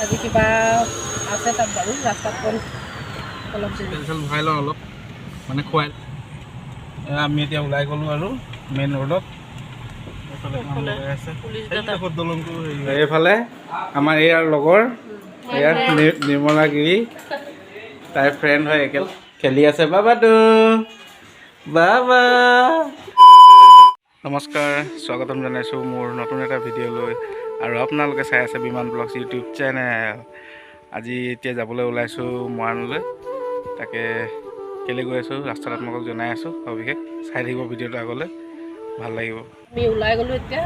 আজি কিবা আছে তাত বাৰু, ৰাস্তাত অলপ দেৰি। তেল চেল ভৰাই লওঁ অলপ, মানে খুৱাই। আমি এতিয়া ওলাই গ'লোঁ আৰু মেইন ৰোডত। এইফালে মানুহ এইফালে গৈ আছে। পুলিচ দাদা। সেইডোখৰ দলংটো হেৰি হৈ- এইফালে আমাৰ ইয়াৰ লগৰ ইয়াৰ নিৰ্মলা গিৰি, তাইৰ ফ্ৰেণ্ড হয়, একেল খেলি আছে। বাবাটো বাবা। নমস্কাৰ, স্বাগতম জনাইছোঁ মোৰ নতুন এটা ভিডিঅ'লৈ আৰু আপোনালোকে চাই আছে বিমান ব্লগছ ইউটিউব চেনেল। আজি এতিয়া যাবলৈ ওলাইছোঁ মৰাণলৈ। তাকে কেলৈ গৈ আছোঁ ৰাস্তাত আপোনালোকক জনাই আছোঁ সবিশেষ। চাই থাকিব ভিডিঅ'টো আগলৈ, ভাল লাগিব। আমি ওলাই গ'লোঁ এতিয়া।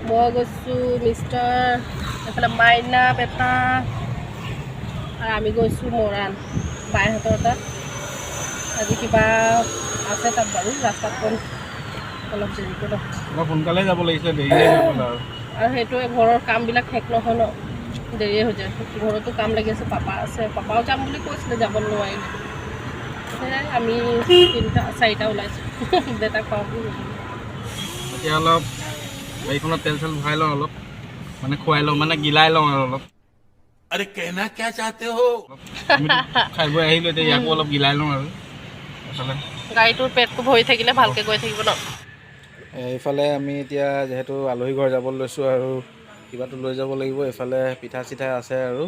মই গৈছোঁ, মিষ্টাৰ, এইফালে মাইনা বেটা আৰু আমি গৈছোঁ মৰাণ বাইহঁতৰ তাত। আজি কিবা আছে তাত বাৰু, ৰাস্তাত অলপ দেৰিকৈ ন। অলপ সোনকালে যাব লাগিছিলে, দেৰিয়ে হৈ গ'ল আৰু। আৰু সেইটোৱে, ঘৰৰ কামবিলাক শেষ নহয় ন, দেৰিয়ে হৈ যায়। ঘৰতো কাম লাগি আছে, পাপা আছে, পাপাও যাম বুলি কৈছিলে, যাব নোৱাৰিলে। সেয়াই, আমি তিনিটা চাৰিটা ওলাইছোঁ, দেউতাক পাওঁ বুলি কৈছিলোঁ। এতিয়া অলপ গাড়ীখনত তেল চেল ভৰাই লওঁ অলপ, মানে খুৱাই লওঁ, মানে গিলাই লওঁ আৰু অলপ। अरे, कहना क्या चाहते हो? আমিতো খাই বৈ আহিলোঁ, এতিয়া ইয়াকো অলপ গিলাই লওঁ আৰু এইফালে। গাড়ীটোৰ পেটটো ভৰি থাকিলে ভালকৈ গৈ থাকিব ন। এইফালে আমি এতিয়া যিহেতু আলহী ঘৰ যাব লৈছোঁ আৰু কিবাটো লৈ যাব লাগিব। এইফালে পিঠা চিঠা আছে আৰু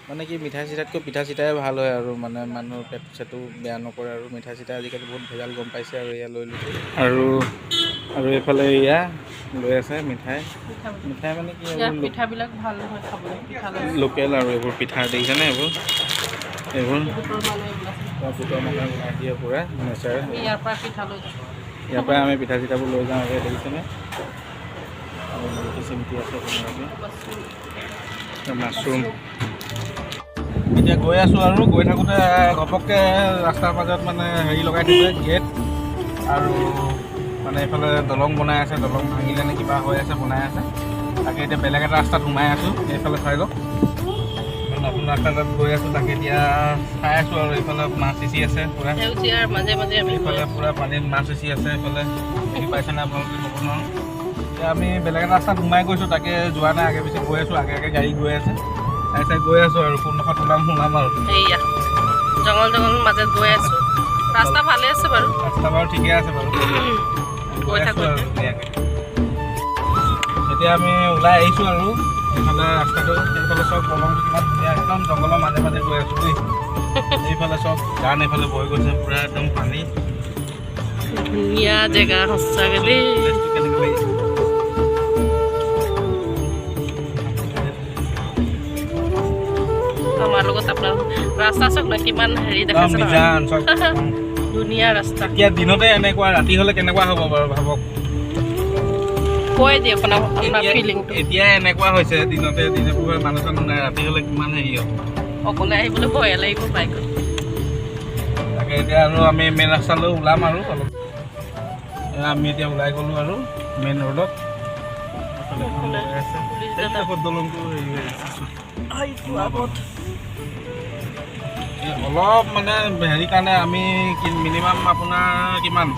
মানে কি, মিঠাই চিঠাতকৈ পিঠা চিঠাই ভাল হয় আৰু মানে মানুহৰ পেট চেটো বেয়া নকৰে আৰু মিঠাই চিঠাই আজিকালি বহুত ভেজাল, গম পাইছে। আৰু এয়া লৈ লৈছোঁ আৰু আৰু এইফালে এয়া লৈ আছে মিঠাই। মিঠাই মানে কি ইয়াৰ এইবোৰ পিঠাবিলাক ভাল নহয় খাবলৈ, পিঠা লৈ লোকেল আৰু এইবোৰ পিঠা দেখিছেনে? এইবোৰ এইবোৰ গোটৰ মানুহে এইবিলাক গোটৰ মানুহে বনাই দিয়ে, পূৰা নেচাৰেল। আমি ইয়াৰ পৰা পিঠা লৈ যাওঁ। ইয়াৰ পৰাই আমি পিঠা চিঠাবোৰ লৈ যাওঁ। এয়া দেখিছেনে? আৰু নিমকি চিমকি আছে ধুনীয়াকৈ, মাছৰুম। এতিয়া গৈ আছোঁ আৰু গৈ থাকোঁতে ঘপককৈ ৰাস্তাৰ মাজত মানে হেৰি লগাই থৈছে গেট আৰু মানে এইফালে দলং বনাই আছে, দলং ভাঙিলে নে কিবা হৈ আছে, বনাই আছে। তাকে এতিয়া বেলেগ এটা ৰাস্তাত সোমাই আছোঁ। এইফালে চাই লওক, নতুন ৰাস্তা এটাত গৈ আছোঁ। তাকে এতিয়া চাই আছোঁ আৰু এইফালে মাছ সিঁচি আছে পূৰা। সেউজীয়াৰ মাজে মাজে আমি গৈ এইফালে আছোঁ। পূৰা পানীত মাছ সিঁচি আছে এইফালে, দেখি পাইছেনে আপোনালোকে ক'ব নোৱাৰোঁ। এতিয়া আমি বেলেগ এটা ৰাস্তাত সোমাই গৈছোঁ, তাকে যোৱা নাই, আগে পিছে গৈ আছোঁ, আগে আগে গাড়ী গৈ আছে, চাই চাই গৈ আছোঁ আৰু কোনডোখৰত ওলাম সোমাম আৰু। এইয়া জংঘল জংঘল মাজত গৈ আছোঁ। ৰাস্তা ভালে আছে বাৰু। ৰাস্তা বাৰু ঠিকে আছে বাৰু। গৈ আছোঁ থাকোঁ। আৰু ধুনীয়াকৈ। এতিয়া আমি ওলাই আহিছোঁ আৰু এইফালে ৰাস্তাটো, এইফালে চব দলংটো কিমান ধুনীয়া, একদম জংঘলৰ মাজে মাজে গৈ আছোঁ দেই। এইফালে চব গান এইফালে বৈ গৈছে, পূৰা একদম পানী। ধুনীয়া জেগা সঁচাকৈ দেই। প্লেচটো কেনেকুৱা লাগিছে? আমাৰ লগত আপোনাৰ ৰাস্তা চাওক না, কিমান হেৰি একদম দেখাইছে নহয়। নিজান চব। ধুনীয়া ৰাস্তা। এতিয়া দিনতে এনেকুৱা, ৰাতি হ'লে কেনেকুৱা হ'ব বাৰু ভাবক। কৈ দিয়ক আপোনাৰ আপোনাৰ ফিলিংটো। এতিয়া এনেকুৱা হৈছে দিনতে, দিনে পোহৰে মানুহ চানুহ নাই, ৰাতি হ'লে কিমান হেৰি হ'ব। অকলে আহিবলৈ ভয়ে লাগিব বাইকত। তাকে এতিয়া আৰু আমি মেইন ৰাস্তালৈ ওলাম আৰু অলপ। এয়া আমি এতিয়া ওলাই গ'লোঁ আৰু মেইন ৰোডত। এইফালে এখন এইফালে গৈ আছে। পুলিচ দাদা। সেইডোখৰ দলংটো হেৰি হৈ আছে। এইটো আগত। এই অলপ মানে হেৰি কাৰণে আমি মিনিমাম আপোনাৰ কিমান,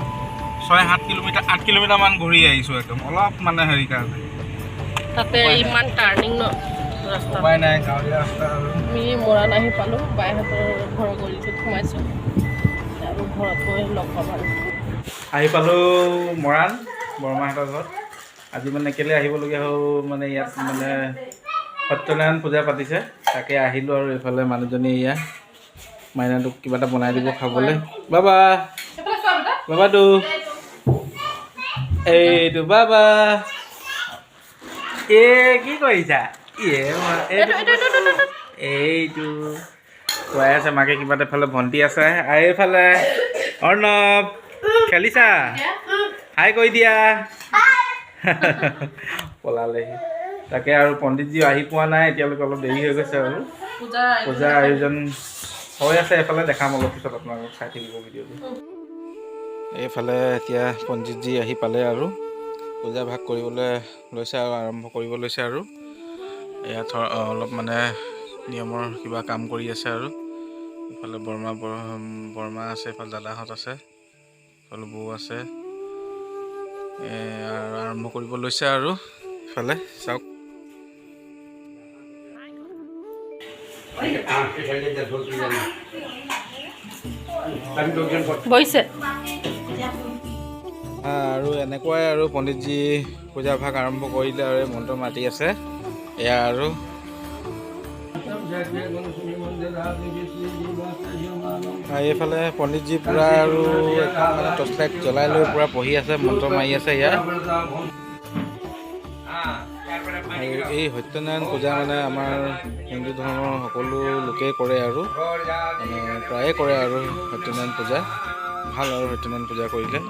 6-7 কিলোমিটাৰ, 8 কিলোমিটাৰমান ঘূৰি আহিছোঁ একদম অলপ মানে হেৰি কাৰণে। তাতে ইমান টাৰ্ণিং ন ৰাস্তা। উপায় নাই, গাঁৱলীয়া ৰাস্তা আৰু। আমি মৰাণ আহি পালোঁ, বাইহঁতৰ ঘৰৰ গলিটোত সোমাইছোঁ আৰু ঘৰত গৈ লগ পাম আৰু। আহি পালোঁ মৰাণ বৰমাহঁতৰ ঘৰত। আজি মানে কেলৈ আহিবলগীয়া হ'ল, মানে ইয়াত মানে সত্যনাৰায়ণ পূজা পাতিছে, তাকে আহিলোঁ। আৰু এইফালে মানুহজনী এয়া মাইনাটোক কিবা এটা বনাই দিব খাবলৈ। বাবা, বাবাটো, এইটো বাবা, এ কি কৰিছা? এইটো এইটো খুৱাই আছে মাকে কিবা এটা। এইফালে ভণ্টি আছে আৰু এইফালে অৰ্ণৱ। খেলিছা? হাই কৈ দিয়া। পলালেহি। তাকে আৰু পণ্ডিতজী আহি পোৱা নাই এতিয়ালৈকে, অলপ দেৰি হৈ গৈছে আৰু। পূজা। পূজাৰ আয়োজন হৈ আছে এইফালে, দেখাম অলপ পিছত আপোনালোক, চাই থাকিব ভিডিঅ'টো। এইফালে এতিয়া পণ্ডিতজী আহি পালে আৰু পূজা ভাগ কৰিবলৈ লৈছে আৰু আৰম্ভ কৰিব লৈছে আৰু ইয়াত অলপ মানে নিয়মৰ কিবা কাম কৰি আছে। আৰু এইফালে বৰমা বৰমা আছে, এইফালে দাদাহঁত আছে, এইফালে বৌ আছে। আৰু আৰম্ভ কৰিব লৈছে আৰু ইফালে চাওক। বহিছে। আৰু এনেকুৱাই আৰু পণ্ডিতজী পূজা ভাগ আৰম্ভ কৰিলে আৰু এই মন্ত্ৰ মাতি আছে এয়া আৰু। এইফালে পণ্ডিতজী পূৰা আৰু এখন মানে টৰ্চ লাইট জ্বলাই লৈ পূৰা পঢ়ি আছে, মন্ত্ৰ মাৰি আছে ইয়াৰ। আৰু এই সত্যনাৰায়ণ পূজা মানে আমাৰ হিন্দু ধৰ্মৰ সকলো লোকেই কৰে আৰু মানে প্ৰায়ে কৰে আৰু সত্যনাৰায়ণ পূজা ভাল আৰু সত্যনাৰায়ণ পূজা কৰিলে।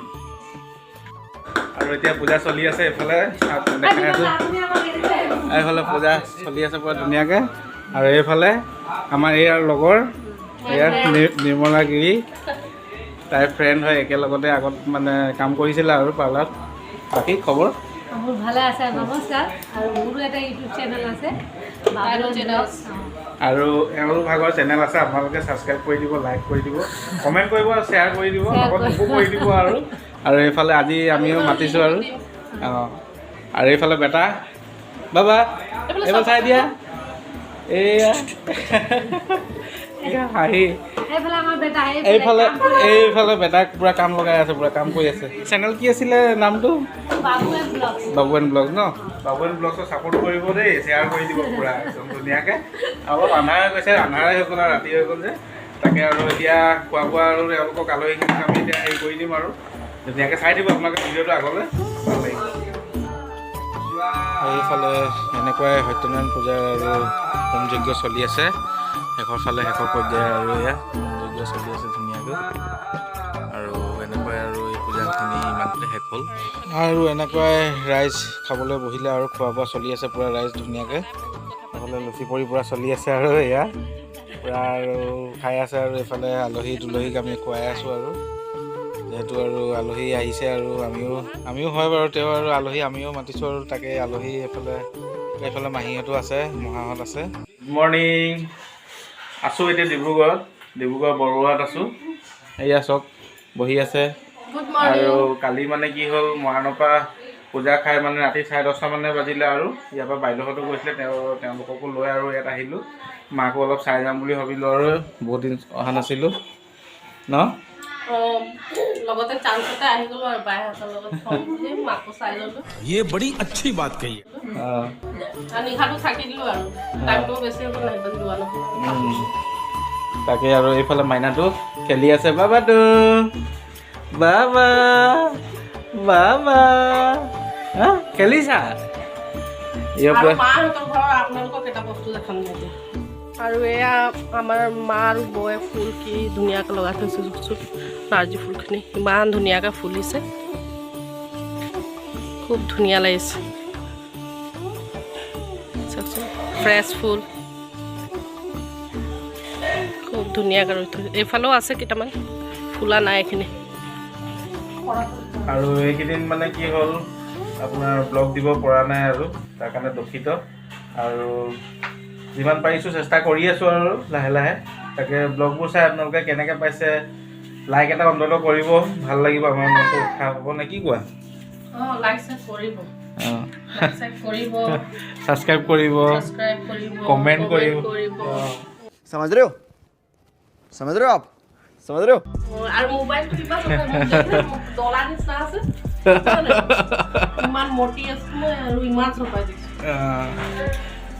আৰু এতিয়া পূজা চলি আছে, এইফালে দেখাই আছোঁ, এইফালে পূজা চলি আছে পূৰা ধুনীয়াকৈ। আৰু এইফালে আমাৰ ইয়াৰ লগৰ ইয়াৰ নিৰ্মলা গিৰি, তাইৰ ফ্ৰেণ্ড হয়, একেলগতে আগত মানে কাম কৰিছিলে আৰু পাৰ্লাৰত। বাকী খবৰ? মোৰ ভালে আছে, নমস্কাৰ। আৰু মোৰো এটা ইউটিউব চেনেল আছে। তাইৰো channel আছে। আৰু এওঁৰো ভাগৰ চেনেল আছে, আপোনালোকে ছাবস্ক্ৰাইব কৰি দিব, লাইক কৰি দিব, কমেণ্ট কৰিব আৰু শ্বেয়াৰ কৰি দিব, Share লগত কৰিব। মোকো কৰি দিব। আৰু আৰু এইফালে আজি আমিও মাতিছোঁ আৰু আৰু এইফালে বেটা বাবা, এইফালে চাই দিয়া, এইয়া এইয়া হাঁহি। এইফালে আমাৰ বেটা। এইফালে এইফালে বেটাক পূৰা কাম লগাই আছে, পূৰা কাম কৰি আছে। চেনেল কি আছিলে নামটো? বাবু and blogs. Babu and blog no? Babu and ব্লগছক support কৰিব দেই, শ্বেয়াৰ কৰি দিব পূৰা একদম ধুনীয়াকৈ। অলপ আন্ধাৰ হৈ গৈছে, আন্ধাৰে হৈ গ'ল আৰু ৰাতি হৈ গ'ল যে, তাকে আৰু এতিয়া খোৱা বোৱা আৰু তেওঁলোকক আলহীখিনিক আমি এতিয়া হেৰি কৰি দিম আৰু ধুনীয়াকৈ চাই দিব আপোনালোকে ভিডিঅ'টো আগলৈ, ভাল লাগিব। এইফালে এনেকুৱাই সত্যনাৰায়ণ পূজাৰ আৰু হোম যজ্ঞ চলি আছে, শেষৰ ফালে, শেষৰ পৰ্যায় আৰু এয়া হোম যজ্ঞ চলি আছে ধুনীয়াকৈ। আৰু এনেকুৱাই আৰু এই পূজাখিনি ইমানতে শেষ হ'ল। আৰু এনেকুৱাই ৰাইজ খাবলৈ বহিলে আৰু খোৱা বোৱা চলি আছে পূৰা ৰাইজ ধুনীয়াকৈ। এইফালে লুচি পৰি পূৰা চলি আছে আৰু এয়া পূৰা আৰু খাই আছে। আৰু এইফালে আলহী দুলহীক আমি খুৱাই আছোঁ আৰু যিহেতু আৰু আলহী আহিছে আৰু আমিও হয় বাৰু, তেওঁ আৰু আলহী আমিও মাতিছোঁ আৰু তাকে আলহী এইফালে এইফালে মাহীহঁতো আছে, মহাহঁত আছে। Good morning. আছোঁ এতিয়া ডিব্ৰুগড়ত, ডিব্ৰুগড় বৰুৱাত আছোঁ। এয়া চব বহি আছে। Good morning. আৰু কালি মানে কি হ'ল, মৰাণৰ পৰা পূজা খাই মানে ৰাতি 10:30 মানে বাজিলে আৰু ইয়াৰ পৰা বাইদেউহঁতো গৈছিলে, তেওঁলোককো লৈ আৰু ইয়াত আহিলোঁ। মাকো অলপ চাই যাম বুলি ভাবিলোঁ আৰু বহুত দিন অহা নাছিলোঁ ন। অঁ, লগতে চান্সতে আহি গ'লো আৰু বাইহঁতৰ লগত থম বুলি মাকো চাই ল'লো। ये बड़ी अच्छी बात कही है। আৰু নিশাটো থাকি দিলোঁ আৰু টাইমটোও বেছি হৈ গ'ল, সেইকাৰণে যোৱা নহ'ল। তাকে আৰু এইফালে মাইনাটো খেলি আছে। বাবাটো, বাবা বাবা, হা খেলিছা ইয়াৰ আৰু পৰা। মাহঁতৰ ঘৰৰ আপোনালোকক এটা বস্তু দেখাম এতিয়া। আৰু এয়া আমাৰ মা আৰু বৌয়ে ফুল কি ধুনীয়াকৈ লগাই থৈছে চাওকচোন। নাৰ্জী ফুলখিনি ইমান ধুনীয়াকৈ ফুলিছে, খুব ধুনীয়া লাগিছে চাওকচোন। ফ্ৰেছ ফুল খুব ধুনীয়াকৈ ৰুই থৈছে। এইফালেও আছে কেইটামান, ফুলা নাই এইখিনি। আৰু এইকেইদিন মানে কি হ'ল, আপোনাৰ ব্লগ দিব পৰা নাই আৰু তাৰ কাৰণে দুখিত। আৰু যিমান পাৰিছোঁ চেষ্টা কৰি আছোঁ আৰু লাহে লাহে। তাকে ব্লগবোৰ চাই আপোনালোকে কেনেকৈ পাইছে, লাইক এটা অন্ততঃ কৰিব, ভাল লাগিব, আমাৰ মনটো উৎসাহ হ'ব নে কি কোৱা? অঁ, লাইক চাইক কৰিব, লাইক চাইক কৰিব। ছাবস্ক্ৰাইব কৰিব। ছাবস্ক্ৰাইব কৰিব। কমেণ্ট কৰিব। কৰিব। समझ रहे हो, समझ रहे हो, आप समझ रहे हो? অঁ, আৰু মোবাইলটো কিবা ডলা নিচিনা আছে, ইমান মতি আছো মই আৰু ইমান চপাই দিছোঁ।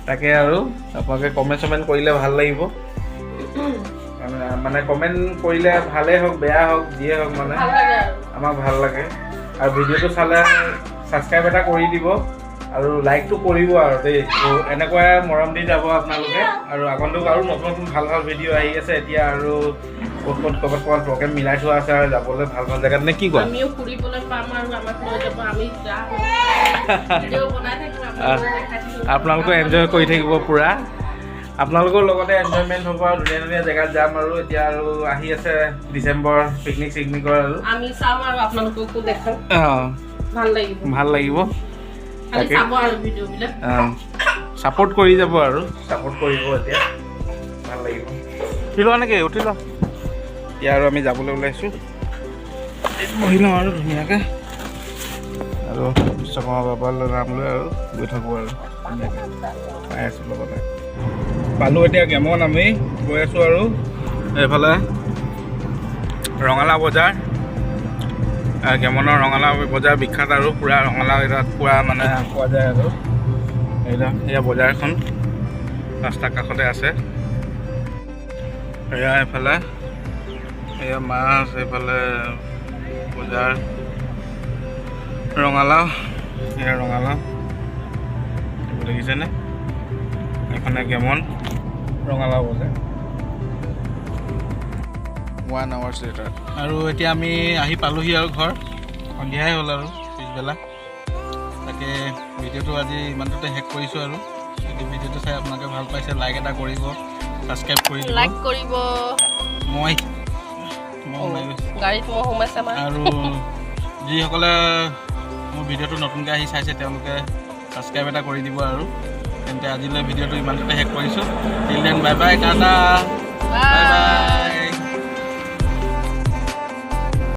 তাকে আৰু আপোনালোকে কমেণ্ট চমেণ্ট কৰিলে ভাল লাগিব। মানে কমেণ্ট কৰিলে ভালেই হওক, বেয়া হওক, যিয়ে হওক, মানে ভাল লাগে আৰু। আমাক ভাল লাগে। আৰু ভিডিঅ'টো চালে ছাবস্ক্ৰাইব এটা কৰি দিব আৰু লাইকটো কৰিব আৰু দেই। তো এনেকুৱাই মৰম দি যাব আপোনালোকে। আৰু আগন্তুক আৰু নতুন নতুন ভাল ভাল ভিডিঅ' আহি আছে এতিয়া আৰু ক'ত ক'ত ক'ৰবাত ক'ৰবাত প্ৰগ্ৰেম মিলাই থোৱা আছে আৰু যাবলৈ ভাল ভাল জেগাত নে কি কোৱা? আমিও ফুৰিবলৈ পাম আৰু আমাক লৈ যাব, আমি যাম, ভিডিঅ' বনাই থাকিম, আপোনালোকক দেখাই থাকিম। আপোনালোকেও এনজয় কৰি থাকিব পূৰা, আপোনালোকৰ লগতে এনজয়মেণ্ট হ'ব আৰু ধুনীয়া ধুনীয়া জেগাত যাম। আৰু এতিয়া আৰু আহি আছে ডিচেম্বৰ পিকনিক চিকনিকৰ আৰু আমি চাম আৰু আপোনালোককো দেখাম। ভাল লাগিব। ভাল লাগিব। খালি তাকে। চাব আৰু ভিডিঅ'বিলাক। ছাপৰ্ট কৰি যাব আৰু ছাপৰ্ট কৰিব, এতিয়া ভাল লাগিব। উঠি লোৱা নেকি? উঠি লোৱা। এতিয়া আৰু আমি যাবলৈ ওলাইছোঁ। বহি লওঁ আৰু ধুনীয়াকৈ আৰু বিশ্বকৰ্মা বাবাৰ নাম লৈ আৰু গৈ থাকোঁ আৰু ধুনীয়াকৈ পাই আছোঁ লগতে। পালোঁ এতিয়া গেমন, আমি গৈ আছোঁ। আৰু এইফালে ৰঙালাও বজাৰ, গেমনৰ ৰঙালাও বজাৰ বিখ্যাত আৰু পূৰা ৰঙালাও তাত পূৰা মানে পোৱা যায়। আৰু এয়া বজাৰখন ৰাস্তাৰ কাষতে আছে। এয়া এইফালে এয়া মাছ, এইফালে বজাৰ, ৰঙালাও, এয়া ৰঙালাও এইবোৰ দেখিছেনে? এইখনে গেমন ৰঙালাও বজাৰ। 1 আৱাৰ্ছ লেটাৰ। আৰু এতিয়া আমি আহি পালোহি আৰু ঘৰ, সন্ধিয়াই হ'ল আৰু পিছবেলা। তাকে ভিডিঅ'টো আজি ইমানটোতে শেষ কৰিছোঁ। আৰু যদি ভিডিঅ'টো চাই আপোনালোকে ভাল পাইছে, লাইক এটা কৰিব, ছাবস্ক্ৰাইব কৰি দিব। লাইক কৰিব। মই ওলাই গৈছোঁ। গাড়ীত মই সোমাইছে আমাৰ। আৰু যিসকলে মোৰ ভিডিঅ'টো নতুনকৈ আহি চাইছে, তেওঁলোকে ছাবস্ক্ৰাইব এটা কৰি দিব। আৰু তেন্তে আজিলৈ ভিডিঅ'টো ইমানটোতে শেষ কৰিছোঁ। Till then, bye bye, tata. Bye.